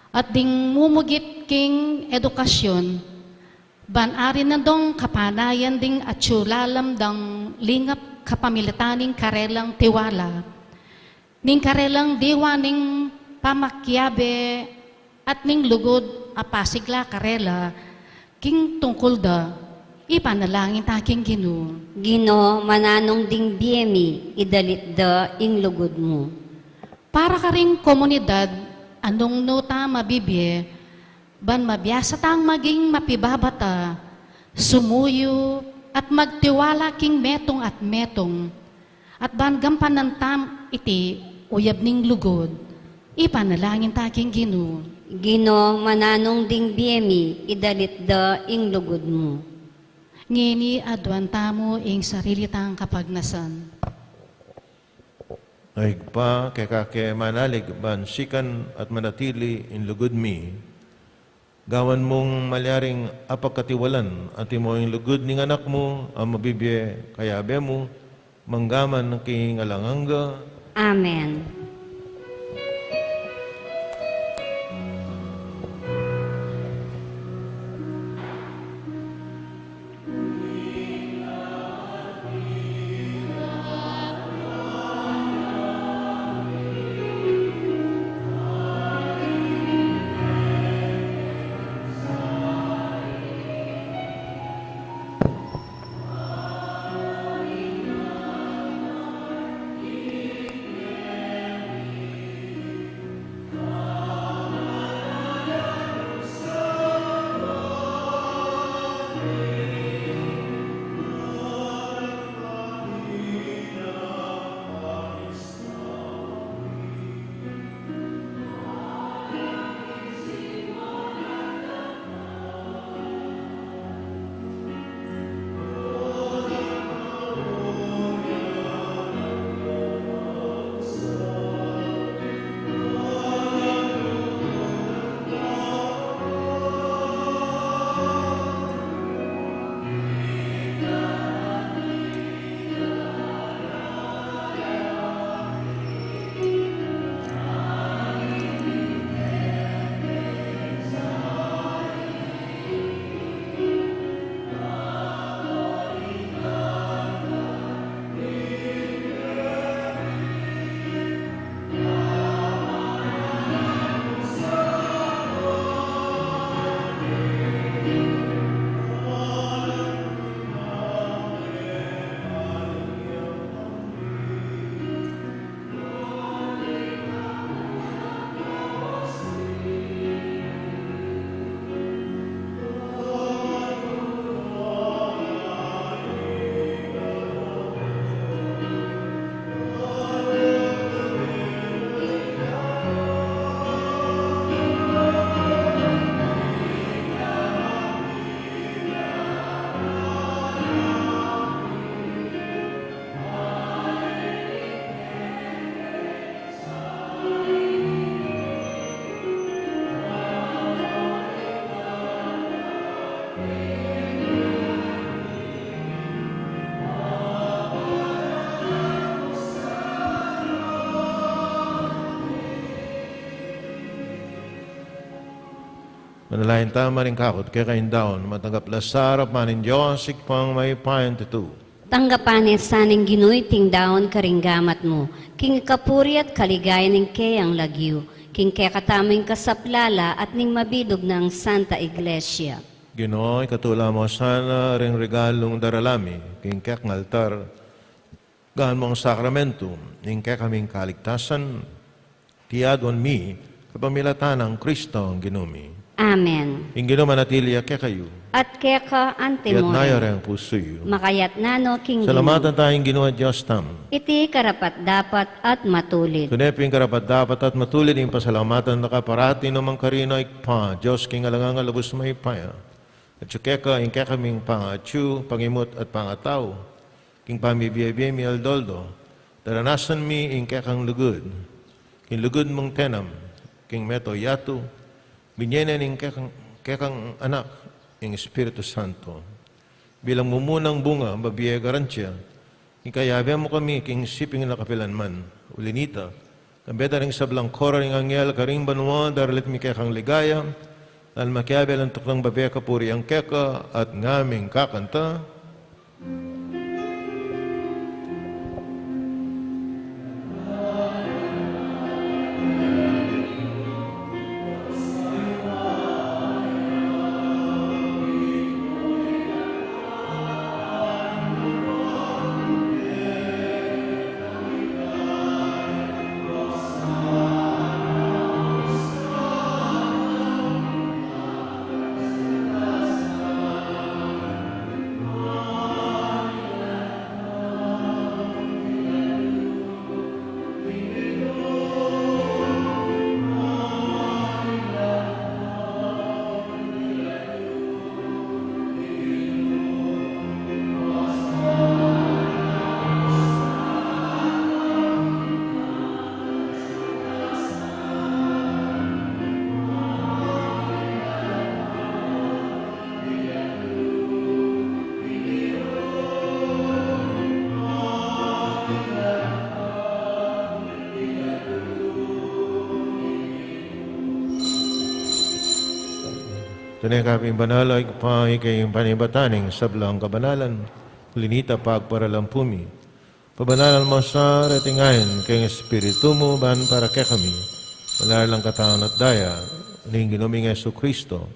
at ding mumugit king edukasyon, ban ari na dong kapanayan ding atyu lalam dang lingap kapamilatan ning karelang tiwala. Ning karelang diwa ning pamakiabe at ning lugud a pasigla karela, king tungkul da, ipanalangin ta king Ginu. Ginu, mananung ding bie mi, idalit da ing lugud mu. Para karing komunidad, a nung nu ta mabibie, ban mabiasa tang maging mapibabata, sumuyu, at magtiwala king metung at metung, at ban gampanan tam iti uyab ning lugud. Ipanalangin ta king Ginu. Ginu, mananung ding bie mi, idalit da ing lugud mu. Ngeni aduan tamu ing sarili tang kapagnasan. Ay Ibpa, keka ke manalig ban sikan at manatili ing lugud mi. Gawan mung malyaring apagkatiwalan antimo ing lugud ning Anak mu a mabibie kayabe mu, mangga man king alang angga. Amen. Manalangin tamu, maring kakut keka ing daun, matanggap la sa arapan ning Dios Ibpang mayupayang tutu. Tanggapan na sa ning Ginu iting daun karing gamat mu, king kapurian at kaligayan ning keyang lagyu, king kekatamung kasaplalan at ning mabilug nang Santa Iglesia. Ginu, ikatula mu sana ring regalung daralan mi king kekang altar, gawan mung sakramentu ning kekaming kaligtasan, iti aduan mi kapamilatan nang Kristong Ginu mi. Amen. Ing Ginu manatili ya kekayu. At keka antimurin. Iyatas yu reng pusu yu. Makayatas na no king Ginu. Salamatan taya ing Ginu a Dios tamu. Iti karapat-dapat at matulid. Tune pin karapat-dapat at matulid ing pasalamatan da ka parati nukarin man, Ibpa, Dios king alang angga, lubus mayupaya. Atyu keka ing kekaming pangatyu, pangimut at pangatau, king pamibie-bie mi aldo-aldo, daranasan mi ing kekang lugud, king lugud mung tenam, king meto yatu, binie ne ning kekang, kekang Anak, ing Espiritu Santo, bilang mumunang bunga, babie garantia, ing kayabe mu kami king siping a kapilan man. Uli nita, kambe da ring sablang kora ring anghel karing banua, daralit mi kekang ligaya, dahil makiabe lang tuknang babie kapurian keka, at ngaming kakanta. Tune ka pin banal, o Ibpa, ika ing panibatan ning sablang kabanalan. Uli nita, pagparalan pu mi, pabanalan mu sa reting ain king Espiritu mu, ban para kekami maging katawan at daya ning Ginu ming Jesucristo.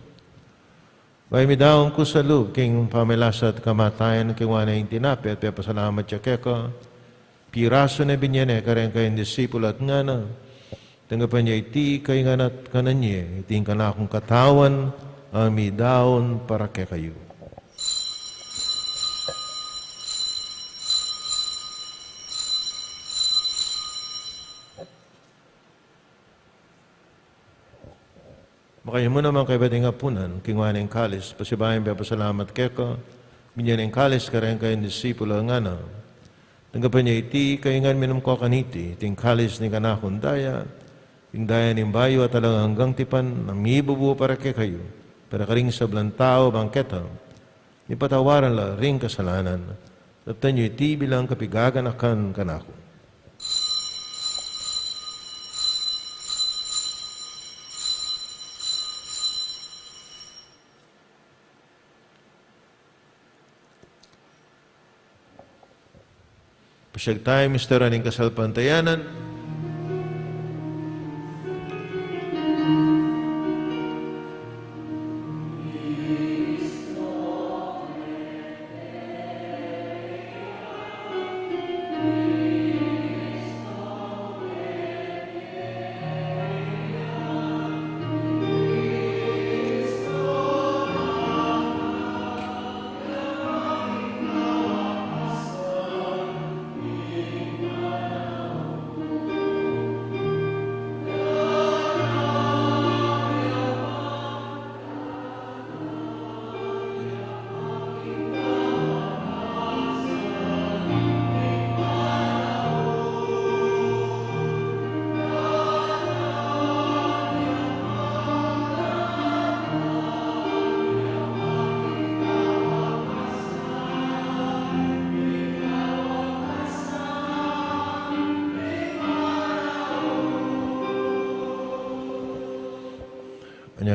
Bayu midaun ku sa lub king pamagkasakit at kamatayan, king ngana ing tinape at pepasalamat ya keka, pirasu ne, binie ne kareng kayang disipulu at ngana: Tanggapan ye iti kayu ngan at kanan ye, iti ing kanakung katawan a midaun para kekayu. Makayamu naman kaybat ing apunan, kinua ne ing kalis, pasibayu yang pepasalamat keka, binie ne ing kalis kareng kayang disipulu, ngana: Tanggapan ye iti kayu ngan, minum ko kaniti, iti ing kalis ning kanakung daya, ing daya ning bayu at alang anggang tipan, a mibubu para kekayu, para karing sablang tau, bang keta mipatawaran la ring kasalanan. Daptan yu iti bilang kapaganakan kanaku. Pasiag tayu misteryu ning kasalpantayanan.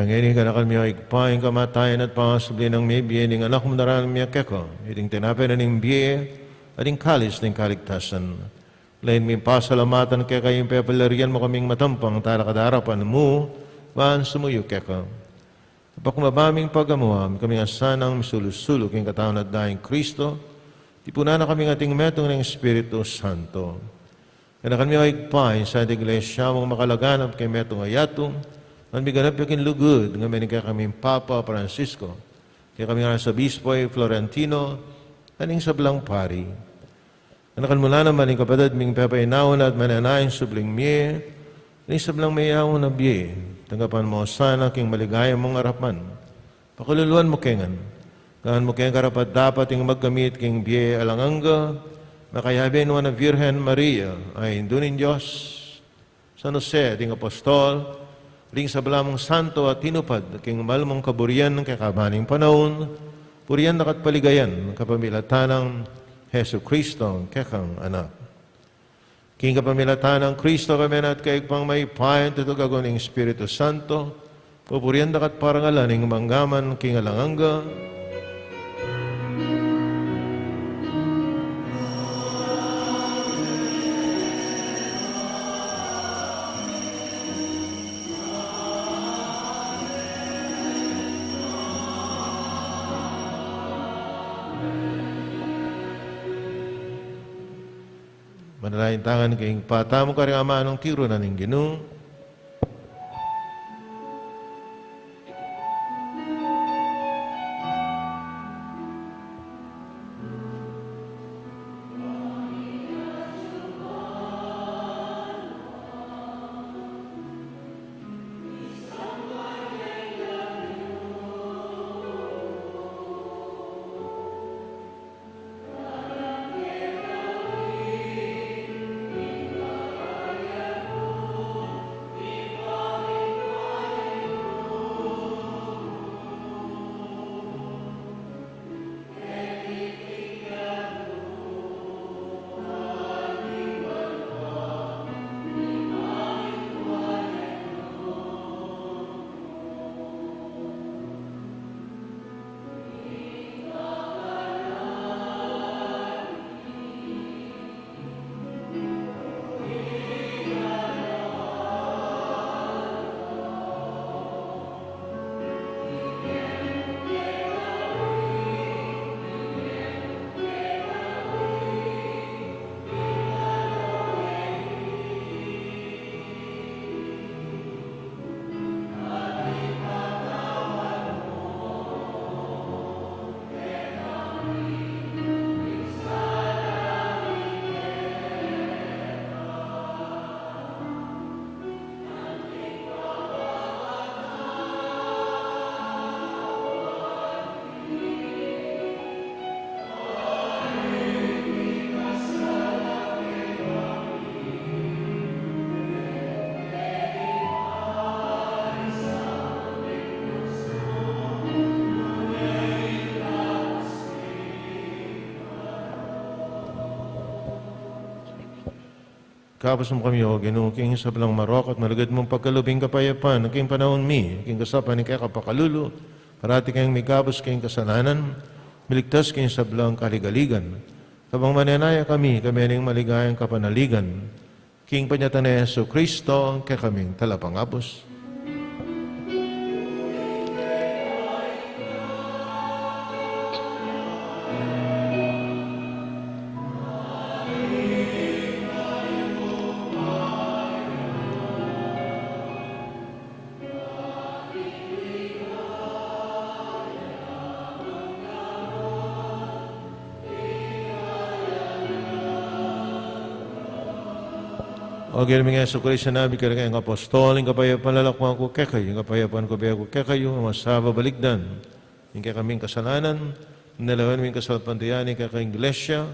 Ngeni ganakan mi, o Ibpa, ing kamatayan at pangasubli nang mebie ning Anak mu, daraun mi keka iting tinape na ning bie at ing kalis ning kaligtasan. Lalu ming pasalamatan keka ing pepalarian mu kaming matampang talakad king arapan mu ban sumuyu keka. Pakumbaba ming pagamuan, kaming asanang misulu-sulu king katawan at daya nang Kristo, tipunan na kaming ating metung ning Espiritu Santo. Ganakan mi, o Ibpa, ing Santa Iglesia mung makalaganap king metung a yatu, ngan miganap ya king lugud, ngan mening kekaming Papa Francisco, kekaming Arsobispo Florentino, ngan ing sablang pari. Ganakan mu la naman ing kapatad ming pepainawa na at manenaya king subling mie, ing sablang meyaun a bie, tanggapan mu la sana king maligaya mung arapan. Pakaluluan mu ke ngan. Gawang mu keng karapat-dapat ing magkamit king bie alang angga, makayabe nuan a Virgen Maria, a Indu ning Dios, San Jose, ding apostol, ding sabla mung santo a tinupad king mal mung kaburian kekaba ning panaun, purian da ka at paligayan kapamilatan nang Jesucristo, kekang Anak. King kapamilatan nang Kristo, kami na at kaybat mayupayang tutu, agung ning Espiritu Santo, pupurian da ka at parangalan ning mangga man king alang angga. Manalangin tamu ngan king patamu karing amanung tiru na ning Ginu. Ikabus mu kami, O Ginu, king sablang marok at malugud mung pagkalub ing kapayapan, king panaun mi king kasapan ning keka pakalulu, parati kaming mikabus king kasalanan, miligtas king sablang kaligaligan, kabang manenaya kami king maligayang kapanaligan, king panyatang nang Jesucristo, kekaming Talapangabus. O Ginu ming Jesucristo, sinabi mu karing apostol mu, ing kapayapan lalakwan ku kekayu, ing kapayapan ku bie ku kekayu, e mu sana balikdan ing kekaming kasalanan, lawen mu ing kasalpantayanan ning kekang Iglesia,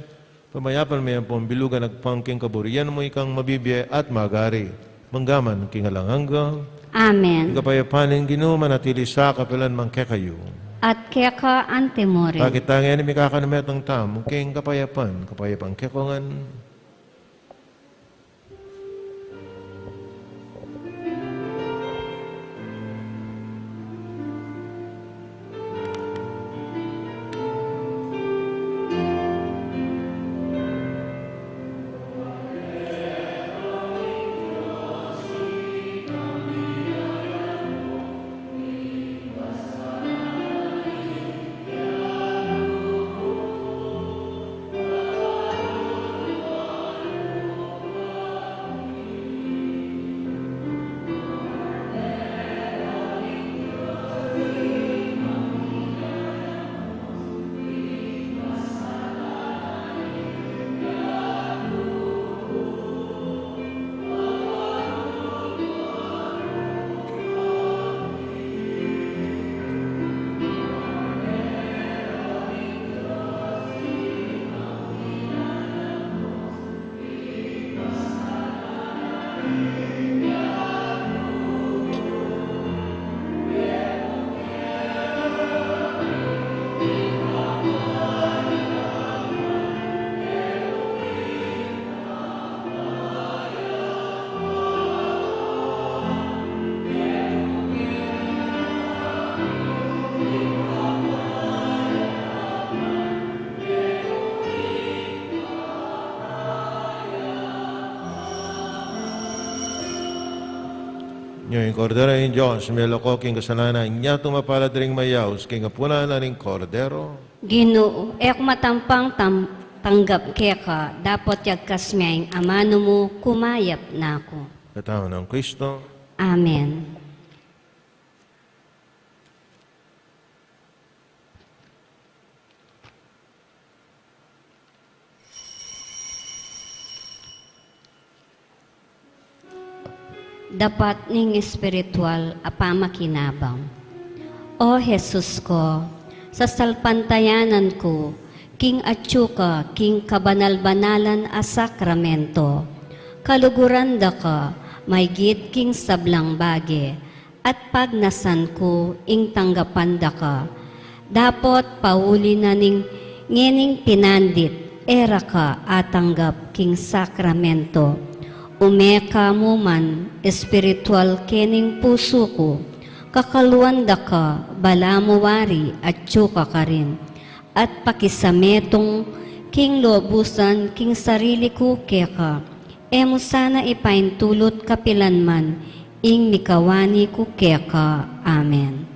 pamayapan me ampong bilugan agpang king kaburian mu, ikang mabibie at magari mangga man king alang angga. Amen. Ing kapayapan ning Ginu manatili sa kapilan man kekayu. At keka antimurin. Pakit tamu ngeni ing mikakanmetung tamu king kapayapan, kapayapan keko ngan. Ing Kordero ning Dios, melako king kasalanan, nya tumapalad ring mayaus king apunan na ning Kordero. Ginu, e ku matampang tam-, tanggap keka, dapot yagkas me ing amanu mu, kumayap na ku. Katawan nang Kristo. Amen. Dapat ning espiritual a pamakinabang. O Jesus ko, sasalpantayanan ku king atyu ka king kabanal-banalan a sakramento. Kaluguran da ka maygit king sablang bage, at pagnasan ku ing tanggapan da ka. Dapot pauli na ning ngening pinandit, e ra ka atanggap king sakramento. Ume ka mu man espiritual kening pusu ku, kakaluan da ka balamu wari atyu ka karin, at pakisametung king lubusan king sarili ku keka, e mu sana ipaintulut kapilan man ing mikawani ku keka. Amen.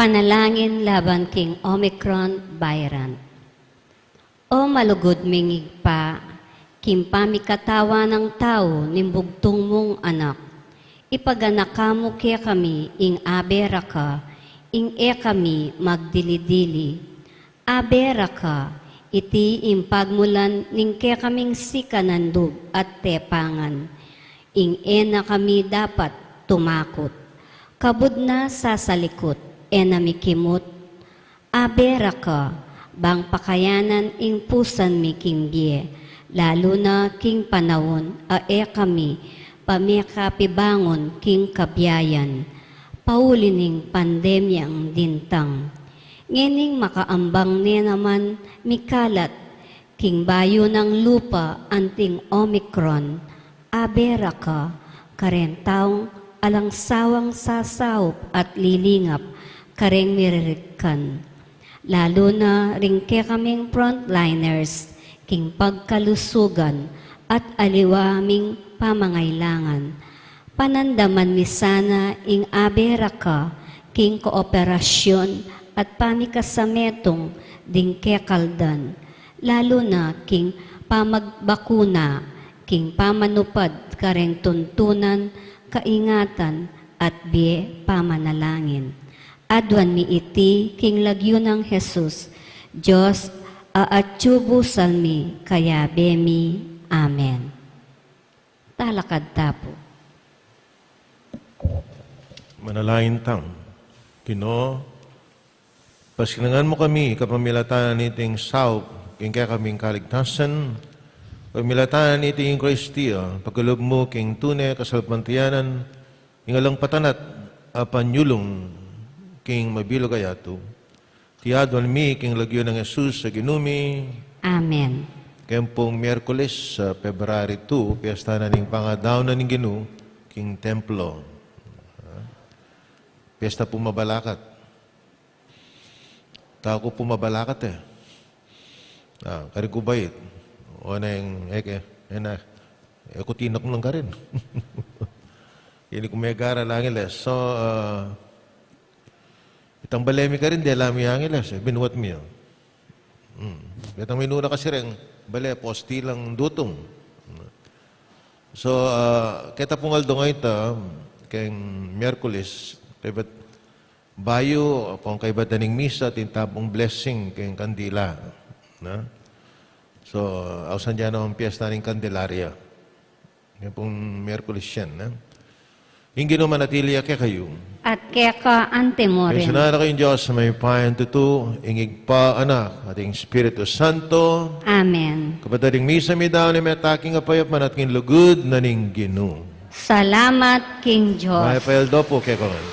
Panalangin laban king Omicron variant. O malugud ming Ibpa, king pamikatawan nang tau ning bugtung mung Anak, ipaganaka mu kekami ing abe ra ka, ing e kami magdili-dili. Abe ra ka, iti ing pagmulan ning kekaming sikanan lub at tepangan. Ing e na kami dapat tumakut. Kabud na sasalikut, e na mi kimut. Abe ra ka, bang pakayanan ing pusan mi king bie, lalu na king panaun a e kami pamekapibangun king kabiayan, pauli ning pandemyang dintang. Ngening makaambang ne naman mikalat king bayu nang lupa anting Omicron, abe ra ka, kareng taung alang sawang sasaup at lilingap kareng miririkkan. Lalu na ring kekaming frontliners, king pagkalusugan at aliwa ming pamangailangan. Panandaman mi sana ing abe ra ka king kooperasyon at pamikasametung ding kekaldan, lalu na king pamagbakuna, king pamanupad kareng tuntunan, kaingatan, at bie pamanalangin. Aduan mi iti king lagyu nang Jesus, Dios a atyu busal mi, kayabe mi. Amen. Talakad ta pu. Manalangin tang, Ginu, pasiknangan mu kami kapamilatan niting saup king kekaming kaligtasan, kapamilatan niting Eukaristia, pakalub mu king tune kasalpantayanan, ing alang patanat a panyulung king mabilug a yatu. Iti aduan mi king lagyu nang Jesus a Ginu mi. Amen. Keng pung Miyerkules, ah, February two, piyesta na ning Pangadaun na ning Ginu king templo. Ah, piyesta pung mabalakat. Tau ku pung mabalakat e. Ah, karin ku bait. O na ing, e ke, e na, e ku tinaknang karin. Ini ku megara la Angeles. So, ah, itang bale mi karin, dela mi Angeles, e, binuat mi, o. Hmm. Itang minuna kasi reng bale, posti lang dutung. So, ah, keta pung aldo ngeni, keng Miyerkules, kaybat bayu, kung kaybat da ning misa, atin tang blessing keng kandila. Na? So, ausan da namang piyesta ning Candelaria. Yan pung Miyerkules yan, na? Ing Ginu manatili ya kekayu. At keka antimurin. Pengasalan na kayung Dios a mayupayang tutu, ing Ibpa, Anak, at ing Espiritu Santo. Amen. Kapatad, ing misa midaun ya, mete king kapayapan at king lugud na ning Ginu. Salamat king Dios. Mayap a aldo pu kekongan.